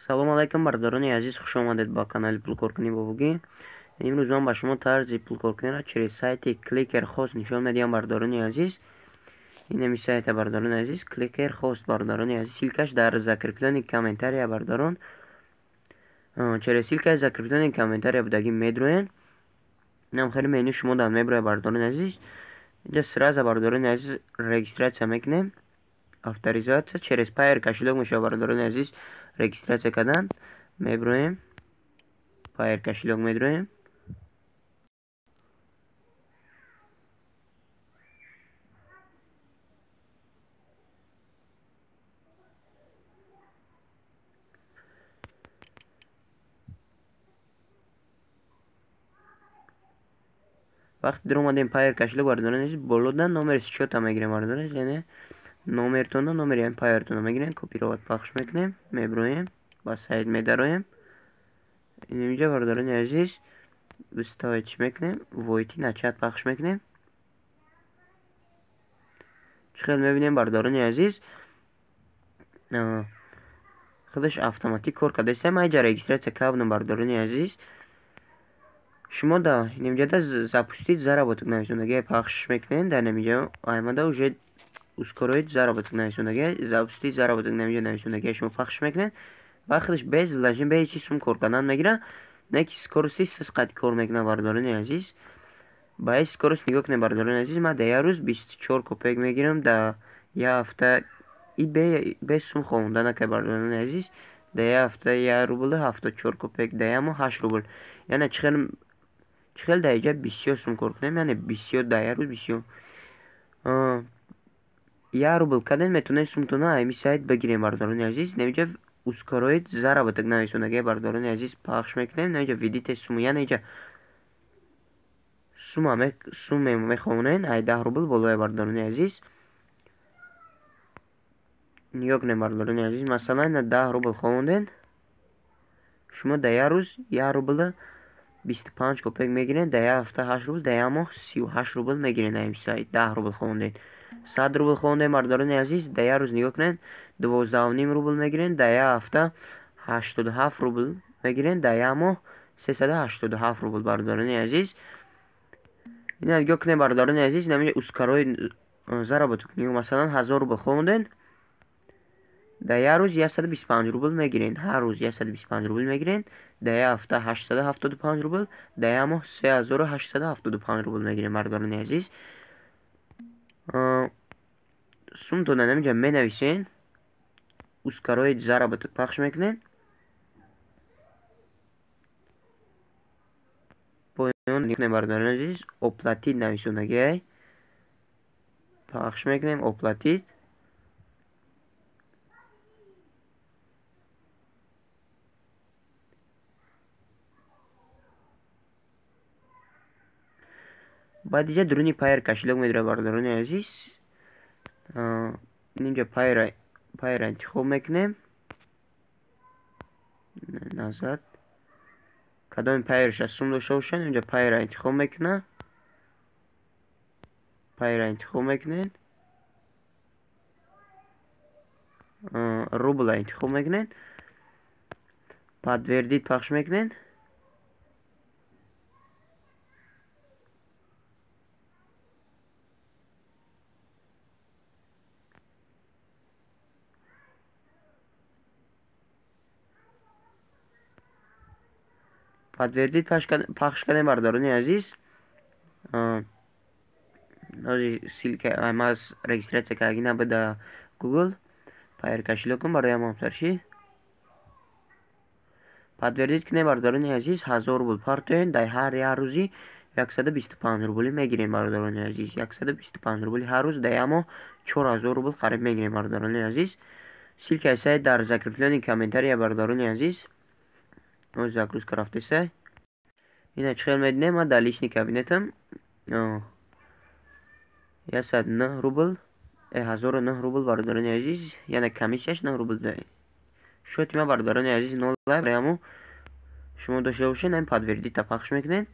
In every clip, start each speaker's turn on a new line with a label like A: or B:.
A: Салом алайкум, бародарони азиз, хуш омадед ба канали Пулкоркунӣ Бобугӣ. Имрӯз ман ба шумо тарзи пулкоркуниро через сайти Clicker Host нишон медиҳам, бародарони азиз. Ин ҳами сайта, бародарони азиз, Clicker Host, бародарони азиз. Ссылкаш дар закреплённый комментария, бародарон. Через ссылкаи закреплённый комментария будагӣ медроен. Инам хеле меню шумо дар меброяд, бародарони азиз. Инҷа сразу, бародарони азиз, регистрация мекунем. Авторизация через Payeer кошелёк мешавад, бародарони азиз. Регистрация кардан меброем, Payeer кошелёк медроем. Вақте даромадем Payeer кошелёк, бародарони азиз, болода номери счёта мегирем, бародарони азиз, яъне номертона, номери ҳамин Payeer-тона мегирем, копировать пахш мекунем, меброем, ба сайт медароем. Инҷа, бародарони азиз, вставить чӣ мекунем? Войти на чат пахш мекунем. Чӣ хел мебинем, бародарони азиз, худаш автоматик кор кардааст. Ман инҷа регистрация кардам, бародарони азиз. Шумо да инҷа запустить заработок нависондагӣ пахш мекунед, дар инҷа аймада уже ускорить заработок нависондагӣ, запустить заработок инҷа нависондагӣ шумо пахш мекунед ва худаш без вложения, бе ҳеҷ чиз сум кор кардан мегирад. Не ки скорости сис қад кор мекунад, бародарони азиз. Ба ин скорость нигоҳ кунед, бародарони азиз, ман дар як рӯз 24 копек мегирам, дар як ҳафта и бе сум хонда накард, бародарони азиз. Дар як ҳафта 1 рубл 74 копек, дар як моҳ 8 рубл. Яъне чӣ хел дар инҷа бисёр сум кор кунем, яъне бисёр дар як рӯз бисёр. 1 рубл кардем, метавонед сумтона ҳамин сайт бигирем, бародарони азиз. Инҷа ускорить заработок нависондагӣ, бародарони азиз, пахш мекунем. Инҷа введите сумму, яъне инҷа сумма сумме мехонед, ай 10 рубл болоя, бародарони азиз. Нигоҳ кунед, бародарони азиз, масалан, ина 10 рубл хондед, шумо дар як рӯз 1 рубл 25 копек мегиред, дар як ҳафта 8 рубл, дар як моҳ 38 рубл мегиред. Ҳамин сайт 10 рубл хондед. 100 рубл хондем, бародарони азиз, дар як рӯз нигоҳ кунед, 12.5 рубл мегиред, дар як ҳафта 87 рубл мегиред, дар як моҳ 387 рубл, бародарони азиз. Ина нигоҳ кунед, бародарони азиз, инаминҷа ускорить заработок. Масалан, 1000 рубл хондед, дар як рӯз 125 рубл мегиред, ҳар рӯз 125 рубл мегиред, дар як ҳафта 875 рубл, дар як моҳ 3875 рубл мегиред, бародарони азиз. Сумтона инаминҷа менависед, ускорить заработок пахш мекунед. Поён нигоҳ, бародарони азиз, оплатить нависондагӣ пахш мекунем, оплатить. Баъд инҷа дуруни Payeer кошелёк медорад, бародарони азиз. Инҷа Payeer интихоб мекунем. Назад. Кадоми Payeer-ша сум дошта бошад, инҷа Payeer интихоб мекунад. Payeer интихоб мекунед. Рубл интихоб мекунед. Подтвердить пахш мекунед. Подтвердить пахш кардем, бародарони азиз. Ссылка маз регистрация кардагӣ набуд дар Google. Payeer кошелёкам барои ҳамон сарши. Подтвердить кунем, бародарони азиз, 1000 рубл партоен, дар ҳар як рӯзи 125 рубли мегирем, бародарони азиз. 125 рубли ҳар рӯз, дар як моҳ 4000 рубл қариб мегирем, бародарони азиз. Ссылкаи сайт дар закреплённый комментария, бародарони азиз. Загрузка рафтеса. Ина чӣ хел мединем, ман дар личный кабинетам 109 рубл, 1009 рубл, бародарони азиз, яъне комиссияш 9 рубл. Счёти ман, бародарони азиз, 0 барои ҳамун шумо дошта бошед, ҳамин подтвердить пахш мекунед.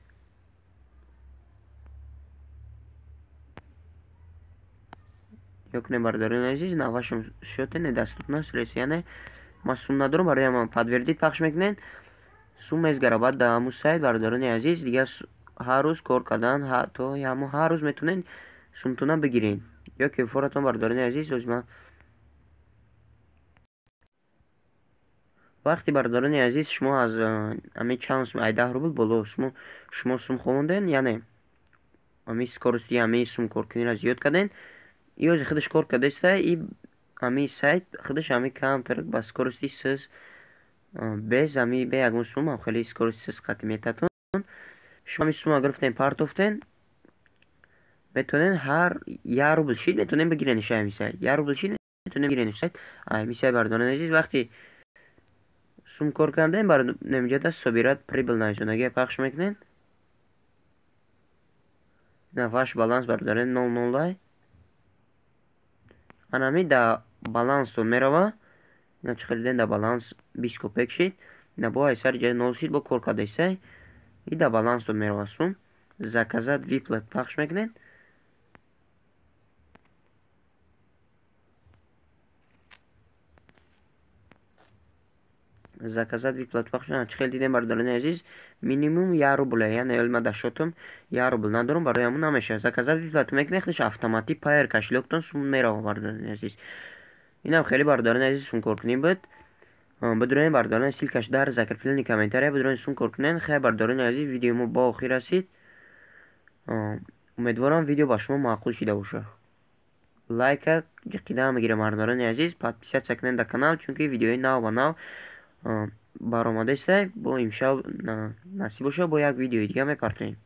A: Нигоҳ кунед, бародарони азиз, на вашем счёте недоступна средства, яъне Ман сум надорам, барои ҳамон подтвердить пахш мекунед. Сум мезгара баъд дар ҳамун сайт, бародарони азиз, дигар ҳар рӯз кор кардан, то ҳамун ҳар рӯз метавонед сумтона бигиред. Ё ки форатон, бародарони азиз, ҳозир ман вақти, бародарони азиз, шумо аз ҳамин чанд сум, ай 10 рубл боло шумо сум ховонден, яъне ҳамин скорости ҳамин сум коркуниро зиёд карден, и ҳозир худаш кор кардаиста, и ҳамин сайт худаш ҳамин камтар ба скорости сиз без ҳамин бе ягон сум ҳам хеле скорости сиз қатъи метатон. Шумо ҳамин сума гирифтен, партофтен, метавонед ҳар 1 рубл шид метавонед бигирен ҳамин сайт. 1 рубл шид метавонед бигирен сайт. Ҳамин сайт, бародарони азиз, вақти сум кор кардем, намиҷода собирать прибыль нависондагия пахш мекунед. На ваш баланс, бародарон, нол нолай. Анами да балансо мерава. Ина чӣ хелиден да баланс 20 копек шид. Ина бо ай сари ҷои нол шид, бо кор кардасай. И да балансо мерава сум. Заказать выплат пахш мекунед. Заказать выплат пахш. Чӣ хел дидем, бародарони азиз, минимум 1 рубл, яъне ма дар шотам 1 рубл надорам, барои ҳамун намешавад. Заказать выплат мекунед, худаш автоматик Payeer кошелёктон сум мерава, бародарони азиз. Инам хеле, бародарони азиз, сум коркунӣ буд. Бидурем, бародарони, ссылкаш дар закреплённый комментария, бидурем, сум кор кунед. Хайр, бародарони азиз, видеои мо ба охир расид. Умедворам, видео ба шумо маъқул шида бошад. Лайка ҷиқида мегирем, бародарони азиз, подписаться кунед дар канал, чунки видеои нав ба нав баромадаиста. Бо имшаб насиб бошад, бо як видеои дига мепартоем.